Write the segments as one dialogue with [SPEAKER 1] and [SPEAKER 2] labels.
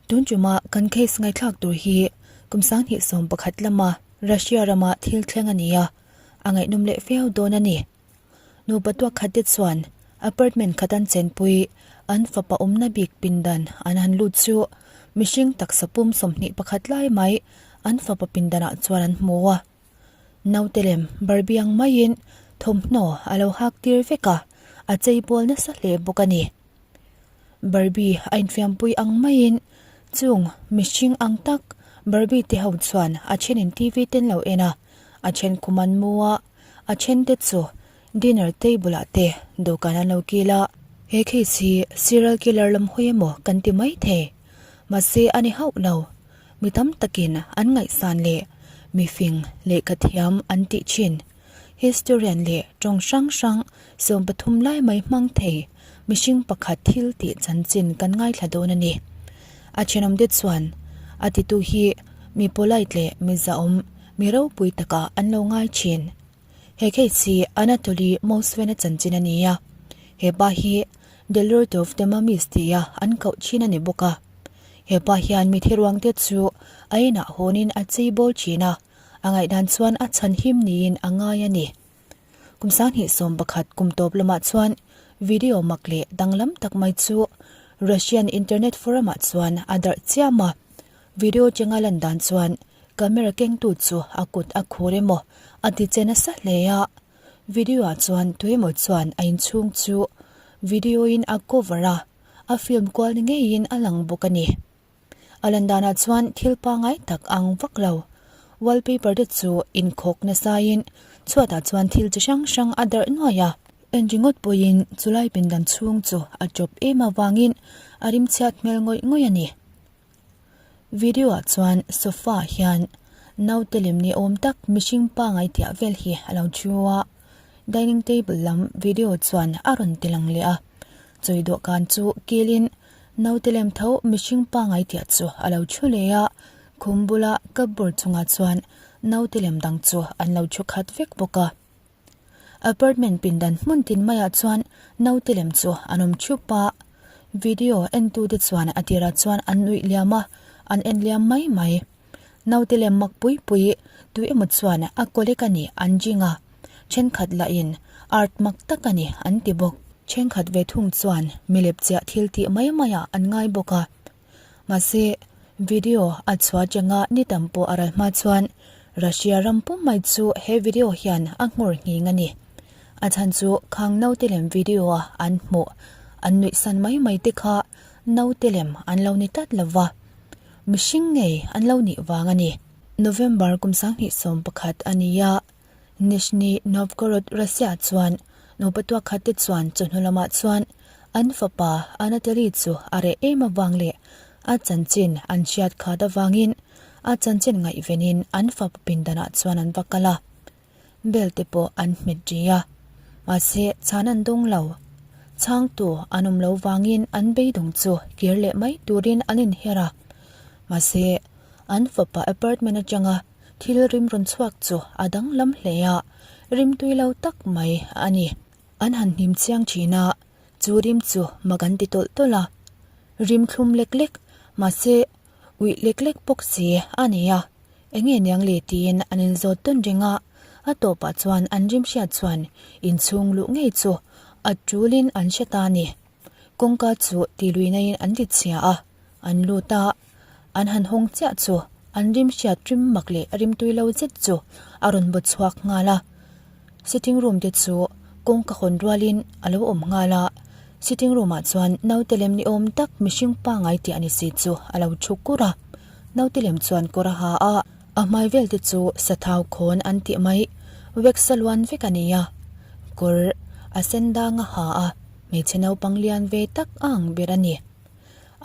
[SPEAKER 1] Tun tuma kan case ngaithlak tur hi kum 2011 lama Russia rama thil thleng a ni a, a ngaihnawm leh viau dawn a ni. Nupa tuak khat te chuan apartment khat an chenpui, an fapa awmna bik pindan an han lut chu mihring taksa pum 21 lai mai an fapa pindanah chuan an hmu a. Naute lem Barbie ang maiin thawmhnaw a lo hak tir vek a, a chei bawl nasa hle bawk a ni. Barbie a infiampui ang maiin chung mihring ang tak Barbie te ho chuan a thenin TV ten lo en a, a then khum an mu a, a then te chu dinner table ah te dawhkan an lo kil a. He case hi serial killer lam hawi emaw kan ti mai thei, mahse a ni hauh lo. Mi tam takin an ngaihsan leh mi fing lehkha thiam an tih thin. Historian leh tawng hrang hrang 13 lai mai hmang thei mihring pakhat thil tih chanchin kan ngaithla dawn a ni. A thenawmte chuan a titu hi mi polite leh mi zahawm, mi ropui takah an lo ngai thin. He case hi Anatoly Mosvena chanchin a ni a, he pa hi The Lord of the Mummies tia an koh thin a ni bawk a. He pa hian mi thiruangte chu a inah hawnin a chei bawl thin a, a ngaihdan chuan a chhan him niin a ngai a ni. Kum 2011 kum tawp lamah chuan video mak leh danglam tak mai chu Russian internet forum-ah chuan a darh chiam a. Video chenga lan dan chuan camera kengtu chu a kut a khur emaw a ti che nasa hle a. Video-ah chuan tuemaw chuan a inchhung chu video-in a cover a, a film kual ni ngeiin a lang bawk a ni. A lan danah chuan thil pangngai tak ang vak lo. Wallpaper te chu inkhawk nasain chhuatah chuan thil chi hrang hrang a darh nuai a. En ringawt pawhin chulai pindan chhung chu a tawp em avangin a rimchhiat hmel ngawih ngawih a ni. Video ah chuan sofa ah hian naute lem ni awm tak mihring pangngai tiah vel hi a lo thu a, dining table lam video chuan a rawn ti lang leh a, chawi dawhkan chu kilin naute lem tho mihring pangngai tiah chu a lo thu leh a, khum bula cupboard chungah chuan naute lem dang chu an lo thu khat vek bawk a. Apartment pindan hmun tin maiah chuan naute lem chu an awm thup a, video entute chuan a tirah chuan an nuih liam a, an en liam mai mai. Naute lem mak pui pui tui emaw chuan a collect a ni an jing a, thenkhat lahin art mak tak a ni an ti bawk. Thenkhat ve thung chuan milep chiah thil tih mai maiah an ngai bawk a. Mahse, video a chhuah atanga ni tam pawh a ral hma chuan Russia ram pum mai chu he video hian a nghawr nghing a ni. A chhan chu khang naute lem video a an hmuh an nuihsan mai mai te kha naute lem an lo ni tlat lo va, mihring ngei an lo nih vang a ni. November kum 2011 a ni a, Nizhny Novgorod, Russia chuan nupa tuak khat te chuan chawhnu lamah chuan an fapa Anatoly chu a reh em avang leh a chanchin an hriat khat avangin a chanchin ngaihvenin an fapa pindanah chuan an va kal a, bell te pawh an hmet ri a, mahse chhan an dawng lo. Chhangtu an awm lo vangin an beidawng chu kir leh mai turin an inher a, mahse an fapa apartment atanga Thil rim rawn chhuak chu a danglam hle a, rim tui lo tak mai a ni. An han hnim chiang thin a, chu rim chu mak an ti tawlh tawlh a. Rim thlum lek lek, mahse uih lek lek bawk si a ni a, enge niang le tiin an inzawt tawn reng a, a tawpah chuan an rim hriat chuan inchhung luh ngei chu a tulin an hre ta a ni. Kawngka chu tiluinain an ti chhia a, an lut a. An han hawng chiah chu an rim hriat rim mak leh rim tui lo zet chu a rawn baw chhuak nghal a. Sitting room te chu kawngka hawn rualin a lo awm nghal a, sitting room ah chuan naute lem ni awm tak mihring pangngai tih a ni si chu a lo thu kur a. Naute lem chuan kawr a ha a, a hmai vel te chu sathau khawn an tih mai wax a luan vek a ni a, kawr a sen dang a ha a, hmeichhe naupang lian ve tak a ang ber a ni.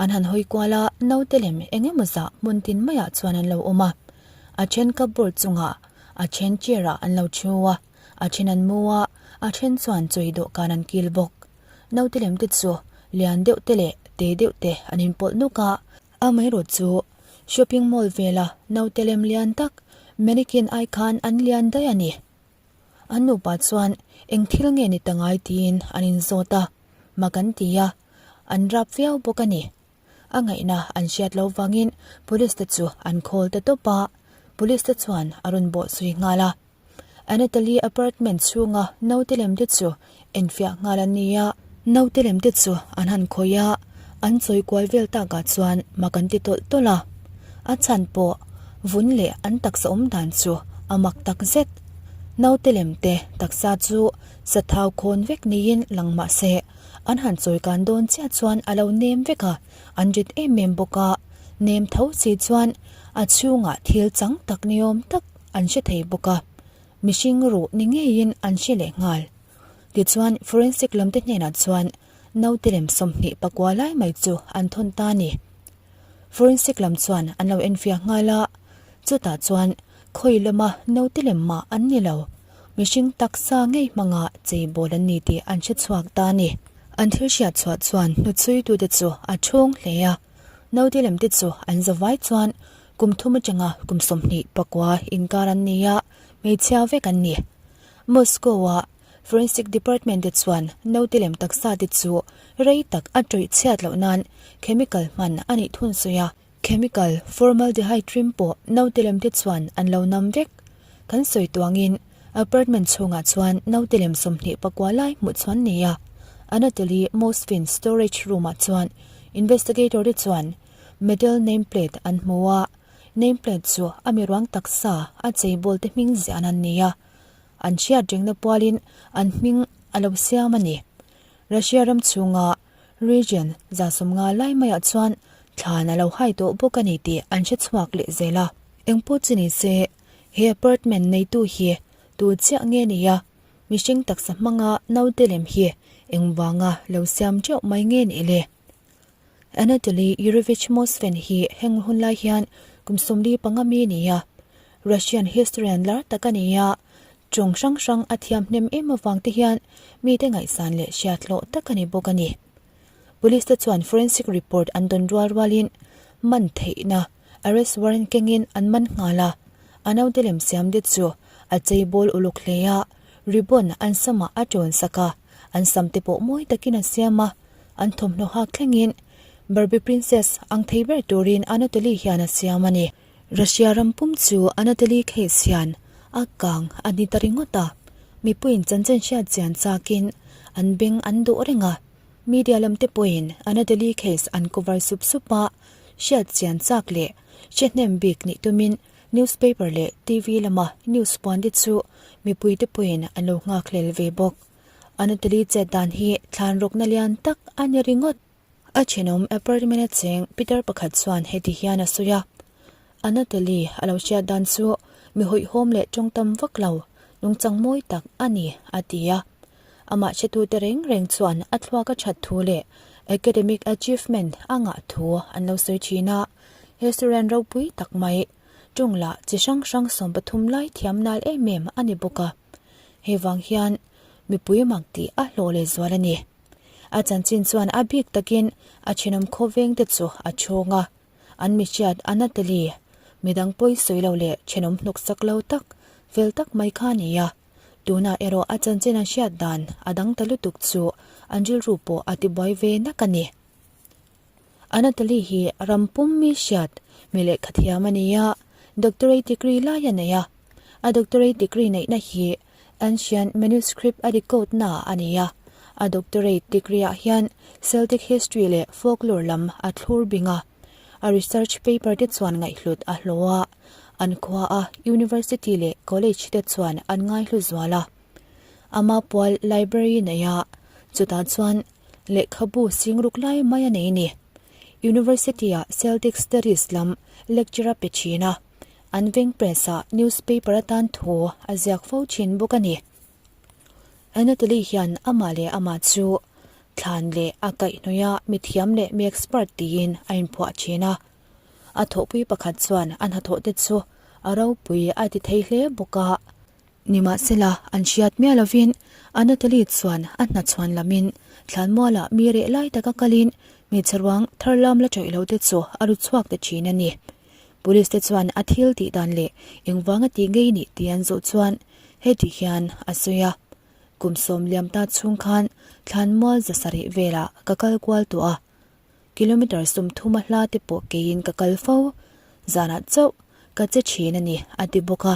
[SPEAKER 1] An han hawi kual a, naute lem eng emaw zah hmun tin maiah chuan an lo awm a. A then cupboard chungah, a then chair ah an lo thu a, a then an mu a, a then chuan chawi dawhkan an kil bawk. Naute lem te chu lian deuh te leh te deuh te an inpawlh nuk a, amaherawh chu shopping mall vela naute lem lian tak mannequin ai khan an lian daih a ni. An nupa chuan eng thil nge ni ta ngai tiin an inzawt a, mak an ti a, an rap viau bawk a ni. A ngaihna an hriat loh vangin police te chu an call ta tawp a, police te chuan a rawn bawh zui nghal a. Anatoly apartment chhunga naute lem te chu enfiah nghal an ni a. Naute lem te chu an han khawih a, an chawi kual vel takah chuan mak an ti tawlh tawlh a. A chhan pawh vun leh an taksa awm dan chu a mak tak zet. Naute lem te taksa chu sathau khawn vek niin lang mah se, an han chawi kan dawn chiah chuan a lo nem vek a, an rit em em bawk a. Nem tho si chuan a chhungah thil chang tak ni awm tak an hre thei bawk a, mihring ruh ni ngeiin an hre leh nghal. Tichuan, forensic lamte hnenah chuan naute lem 24 lai mai chu an thawn ta a ni. Forensic lam chuan an lo enfiah nghal a, chutah chuan khawi lama naute lem mah an ni lo, mihring taksa ngei hmanga cheibawl an ni tih an hre chhuak ta a ni. An thil hriat chhuah chuan hnuchhuitute chu a thawng hle a. Naute lem te chu an zavai chuan kum thum atanga kum 29 inkar an ni a, hmeichhia vek an ni. Moscow-a Forensic Department te chuan naute lem taksa te chu rei tak a tawih chhiat loh nan chemical hman a nih thun sawi a. Chemical formaldehyde rim pawh naute lem te chuan an lo nam vek. Kan sawi tuangin Apartment chhungah chuan naute lem 29 lai hmuh chuan nei a, Anatoly Moskvin storage room-ah chuan investigator te chuan metal name plate an hmu a, name plate chu a mi ruang taksa a cheibawl te hming ziahna an nei a, an hriat rengna pualin an hming a lo siam a ni. Russia ram chhunga region 150 lai maiah chuan thlan a lo hai tawh bawk a ni tih an hre chhuak leh zel a. Engpawh chu ni se, He apartment neitu hi tu chiah nge ni a, mihring taksa hmanga naute lem hi engvanga lo siam teuh mai nge nih le? Anatoly Yurevich Mosven hi heng hun lai hian kum 45 mi ni a, Russian historian lar tak a ni a, tawng hrang hrang a thiam hnem em avang te hian mite ngaihsan leh hriat hlawh tak a ni bawk a ni. Police te chuan forensic report an dawn rual rualin man theihna Arrest warrant kengin an man nghal a, a naute lem siam det chu a chei bawl uluk hle a, ribbon an samah a tawn sak a, an sam te pawh mawi takin a siam a, an thawmhnaw hak thlengin Barbie princess ang thei ber turin Anatoly hian a siam a ni. Russia ram pum chu Anatoly case hian a kang a ni ta ringawt a, mipuiin chanchin hriat chian chakin an beng an dawh reng a, media lam te pawhin Anatoly case an cover sup sup a, Hriat chian chak leh hre hnem bik nih tumin newspaper leh TV lama news puan te chu mipuite pawhin an lo nghakhlel ve bawk. Anatoly chet dan hi thlan rawkna lian tak a ni ringawt. A thenawm apartment a cheng Peter pakhat chuan heti hian a sawi a, Anatoly a lo hriat dan chu mi hawihhawm leh tawngtam vak lo, nungchang mawi tak a ni, a ti a. Amah hretute reng reng chuan a thluak a that thu leh academic achievement a ngah thu an lo sawi thin a. Historian ropui tak mai, ṭawng lah chi hrang hrang 13 lai thiam nal em em a ni bawk a. Hei vang hian mipui mak tih a hlawh leh zual a ni. A chanchin chuan a bik takin a thenawm khawveng te chu a chhawng a. An mihriat a Natalie, midang pawi sawi lo leh thenawm hnawk sak lo tak, fel tak mai kha a ni a. Tunah erawh a chanchin an hriat dan a dang ta lutuk chu an rilru pawh a tibuai ve nak a ni. Anatoly hi ram pum mi hriat mi lehkha thiam a ni a, doctorate degree lai a nei a. A doctorate degree neihna hi ancient manuscript a decode na a ni a. A doctorate degree ah hian Celtic history leh folklore lam a thlur bing a. A research paper te chuan ngaihhlut a hlawh a. An khua a University leh College te chuan an ngaihlu zual a. Ama pual library nei a, chutah chuan lehkhabu singruk lai mai a nei ni. University ah Celtic Studies lam lecture a pe thin a, an veng press ah newspaper atan thu a ziak fo thin bawk a ni. Anatoly hian amah leh amah chu thlan leh a kaihhnawih a mithiam leh mi expert tiin a inphuah thin a. A thawhpui pakhat chuan a hnathawh te chu a ropui a ti thei hle bawk a. Nimahsela, an hriat miah lovin Anatoly chuan a hna chhuan lamin thlanmualah mi reh lai taka kalin hmeichhe ruang thar lam la ṭawih lo te chu a ru chhuak ta ṭhin a ni. Police te chuan a thil tih dan leh engvanga tih ngei nih tih an zawh chuan heti hian a sawi a, Kum sawm liam ta chhung khan thlanmual zasarih velah ka kal kual tawh a. Kilometre 30 a hla te pawh keiin ka kal fo. Zanah chauh ka che thin a ni, a ti bawk a.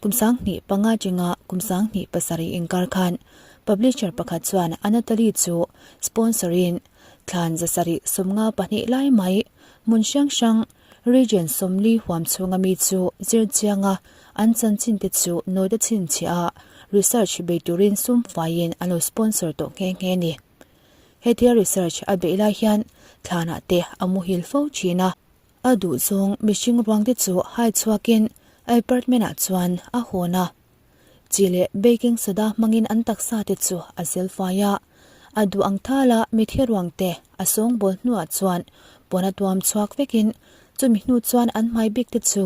[SPEAKER 1] Kum 2005 chinga kum 2007 inkar khan publisher pakhat chuan Anatoly chu sponsor in thlan 752 lai mai hmun hrang hrang region 40 huam chhunga mi chu zir chianga an chanchin te chu nawite chhinchhiah a research bei turin sum faiin an lo sponsor tawh nghe nghe a ni. Hetia research a beih lai hian thlanah te a muhil fo thin a. A duh zawng mihring ruang te chu hai chhuakin a apartment ah chuan a hawn a. Chi leh baking soda hmangin an taksa te chu a zel fai a. A duh ang thala mithi ruang te a sawngbawl hnuah chuan pawn a tuam chhuak vekin chumi hnu chuan an hmai bik te chu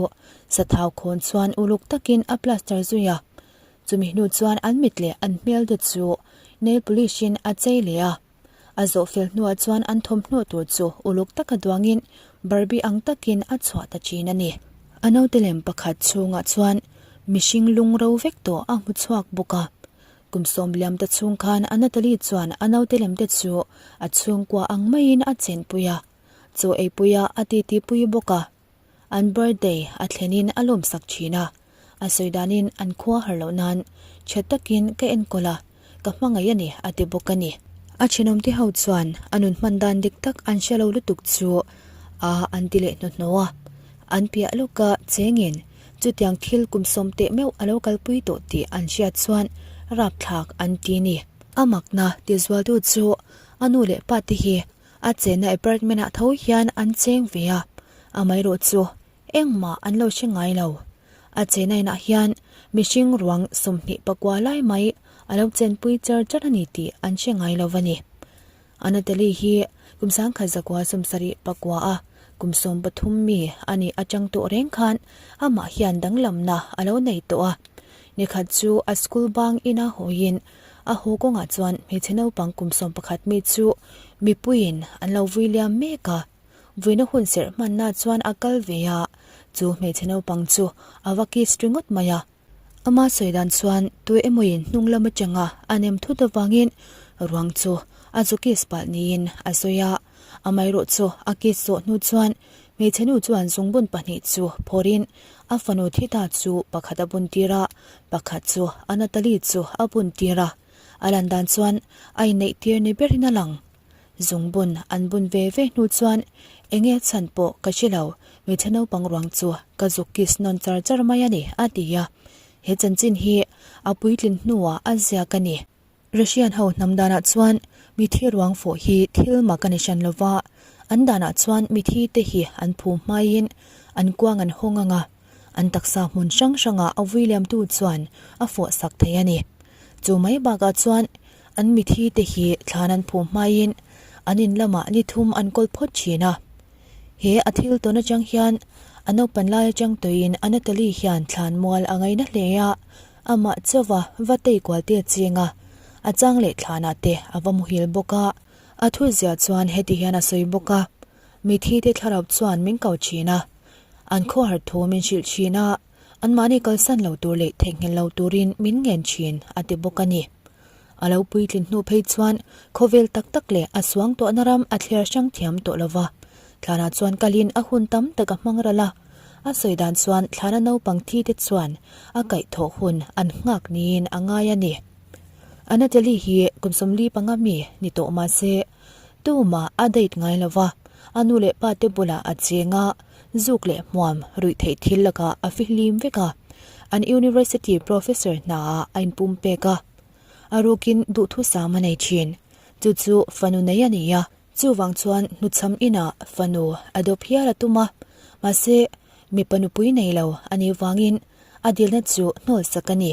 [SPEAKER 1] sathau khawn chuan uluk takin a plaster zui a. Chumi hnu chuan an mit leh an hmel te chu nail polish in a chei leh a. A zawh fel hnuah chuan an thawmhnaw tur chu uluk taka duangin Barbie ang takin a chhuah ta thin a ni. A naute lem pakhat chhungah chuan mihring lung ro vek tawh a hmu chhuak bawk a. Kum sawm liam ta chhung khan Anatoly chuan a naute lem te chu a chhungkua ang maiin a chenpui a, chaw eipui a a titi pui bawk a. An birthday a thlenin a lawmsak thin a, a sawi danin an khua har loh nan tha takin ka enkawl a, ka hmangaih a ni a ti bawk a ni. A thenawmte ho chuan a nun hman dan dik tak an hre lo lutuk chu a an ti leh hnawhhnawh a, an piah lawka chengin chutiang thil kum sawm teh meuh a lo kalpui tawh tih an hriat chuan rapthlak an ti ni. A makna tizualtu chu a nu leh pa te hi A chenna apartment ah tho hian an cheng ve a, amaherawh chu engmah an lo hre ngai lo. A chenna inah hian mihring ruang 24 lai mai a lo chenpui char char a ni tih an hre ngai lo va ni. Anatoly hi kum 1979 a kum 13 mi a nih atang tawh reng khan amah hian danglamna a lo nei tawh a. Nikhat chu a school bang ina hawiin A haw kawngah chuan hmeichhe naupang kum 11 mi chu mipuiin an lo vui liam mek a, vuina hun serh hmanna chuan a kal ve a, chu hmeichhe naupang chu a va kiss ringawt mai a. Ama sawi dan chuan tu emawin hnung lam atanga a nem thut avangin ruang chu a zu kiss palh niin a sawi a, amaherawh chu a kiss zawh hnu chuan hmeichhe nu chuan zungbun pahnih chu phawrhin A fanu thi ta chu pakhat a bun tir a, pakhat chu Anatoly chu a bun tir a. A lan dan chuan a inneih tir ni berin a lang. Zungbun an bun ve ve hnu chuan enge a chhan pawh ka hre lo, hmeichhe naupang ruang chu ka zuk kiss nawn char char mai a ni, a ti a. He chanchin hi a puitlin hnuah a ziak a ni. Russian ho hnam danah chuan mithi ruang fawh hi thil mak a ni hran lova, an danah chuan mithi te hi an phu hmaiin an kuang an hawng ang a, an taksa hmun hrang hrangah a vui liamtu chuan a fawh sak thei a ni. Chu mai bakah chuan an mithi te hi thlan an phu hmaiin an in lamah ni thum an kawl phawt thin a. He a thil tawn atang hian a naupan lai atang tawhin Anatoly hian thlan mual a ngaina hle a, Amah chauva va tei kual te a cheng a, a chang leh thlanah te a va muhil bawk a. A thu ziah chuan heti hian a sawi bawk a, Mithi te thlarau chuan min ko thin a, an khawhar thu min hrilh thin a, anmahni kalsan lo tur leh theihnghilh lo turin min ngen thin, a ti bawk a ni. A lo puitlin hnu phei chuan khawvel tak tak leh a suang tawhna ram a thliar hrang thiam tawh lo va, thlanah chuan kalin a hun tam tak a hmang ral a. A sawi dan chuan thlana naupang thi te chuan a kaihthawh hun an nghak niin a ngai a ni. Anatoly hi kum 45 mi ni tawh mah se, tumah a date ngai lo va, a nu leh pa te bulah a cheng a, zuk leh hmuam ruih theih thil lakah a fihlim vek a, an university professor hnaah a inpumpek a. A rukin duhthusam a nei thin. Chu chu fanu nei a ni a. Chuvang chuan hnuchham inah fanu a dawp hial a tum a, mahse mipa nupui nei lo a nih vangin a dilna chu hnawl sak a ni.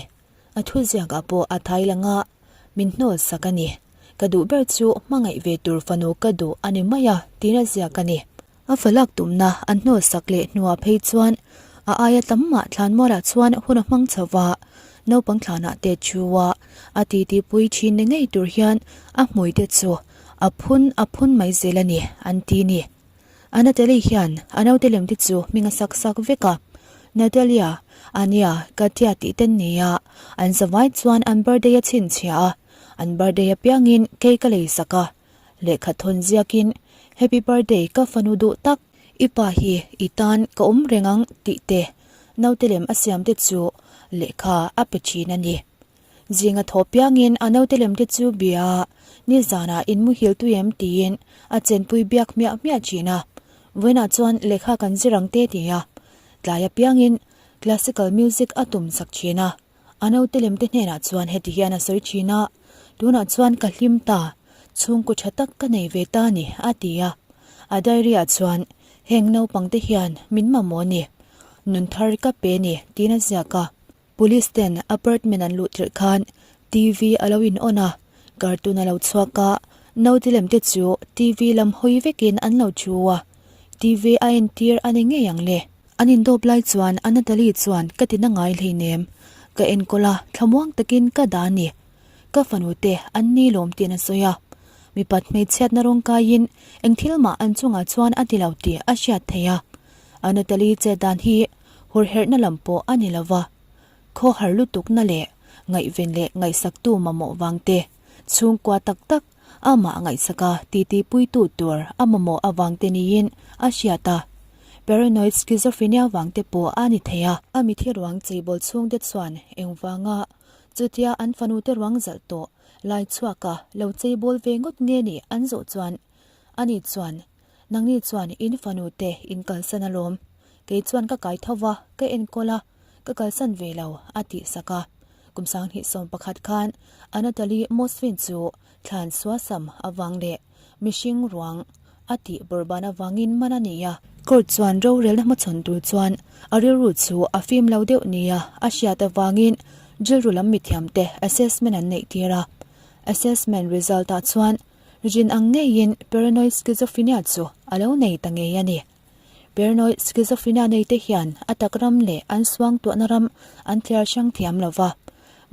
[SPEAKER 1] A thu ziakah pawh a thai lang a, min hnawl sak a ni. Ka duh ber chu hmangaih ve tur fanu ka duh a ni mai a tiin a ziak a ni. A falak tumna an hnawl sak leh hnuah phei chuan a aia tam mah thlanmualah chuan hun a hmang chho va, naupang thlanah te thu a, a titi pui thin ni ngei tur hian a hmui te chu a phun a phun mai zel a ni, an ti ni. Anatoly hian a naute lem te chu hming a sak sak vek a, Natalia, Anya, Katya tih ten ni a, an zavai chuan an birthday a chhinchhiah a, an birthday apiangin cake a lei sak a, Lehkha thawn ziakin. Happy birthday ka fanu duh tak, i pa hi i tan ka awm reng ang tih te naute lem a siam te chu lehkha a pe thin a ni. Zinga thaw piangin a naute lem te chu bia a, nizanah in muhil tui em tiin a chenpui biak hmiah hmiah thin a. Vawiinah chuan lehkha kan zir ang te ti a, tlai apiangin classical music a tum chak thin a. A naute lem te hnenah chuan heti hian a sawi thin a, Tunah chuan ka hlim ta, chhungkaw tha tak ka nei ve ta ni, a ti a. A diary ah chuan, Heng naupang te hian min mamawh ni, nun thar ka pe ni, tiin a ziak a. Police ten apartment an luh tirh khan TV a lo in on a, cartoon a lo chhuak a, naute lem te chu TV lam hawi vekin an lo thu a, TV a entir a ni ngei ang le. An indawp lai chuan Anatalie chuan ka tina ngai hleinem, ka enkawl a, thlamuang takin ka dah a ni. Ka fanu te an ni lawm tiin a sawi a. Mipat hmeichhiatna rawng kaiin eng thil mah an chungah chuan a ti lo tih a hriat theih a. Anatalie chet dan hi hurherhna lam pawh a ni lo va, khawhar lutukna leh ngaihven leh ngaihsaktu mamawh vang te, chhungkua tak tak amah ngaihsaka titipuitu tur a mamawh avang te niin a hriat a. Paranoid schizophrenia vang te pawh a ni thei a. A mithi ruang cheibawl chhungte chuan engvanga chutia an fanute ruang zalh tawh lai chhuaka lo cheibawl ve ngawt nge nih an zawh chuan ani chuan Nangni chuan in fanu te in kalsan alawm, kei chuan ka kai tho va, ka enkawl a, ka kalsan ve lo, a tih sak a. Kum 2011 khan Anatoly Mosvin chu thlan suasam avang leh mihring ruang a tih bawrhban avangin man a ni a. Court chuan rorelna hmachhawn tur chuan a rilru chu a fim lo deuh nia a hriat avangin rilru lam mithiamte assessment an neih tir a. Assessment result-ah chuan Rin ang ngeiin paranoid schizophrenia chu a lo nei ta ngei a ni. Paranoid schizophrenia neite hian a tak ram leh an suangtuahna ram an thliar hrang thiam lo va,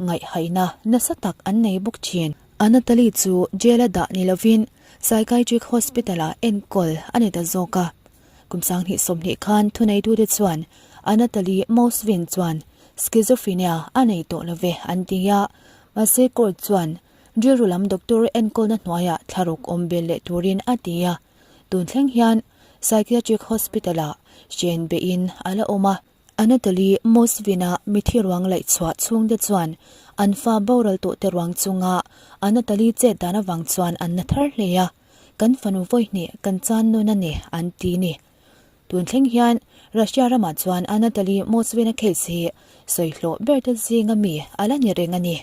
[SPEAKER 1] ngaihhaihna nasa tak an nei bawk thin. Anatalie chu jail-a dah ni lovin psychiatric hospital-ah enkawl a ni ta zawk a. Kum 2020 khan thuneitute chuan Anatalie Mosvin chuan schizophrenia a nei tawh lo ve an ti a, mahse court chuan Rilru lam doctor enkawlna hnuaiah thlaruk awm bel leh turin a ti a, tun thleng hian Psychiatric Hospital-ah hren behin a la awm a. Anatoly Mosvin-a mithi ruang laih chhuah chhungte chuan an fa boral tawhte ruang chunga Anatoly chet dan avang chuan an na thar hle a, Kan fanu vawihnih kan chan nun a ni, an ti ni. Tun thleng hian Russia ramah chuan Anatoly Mosvin-a case hi sawi hlawh berte zinga mi a la ni reng a ni.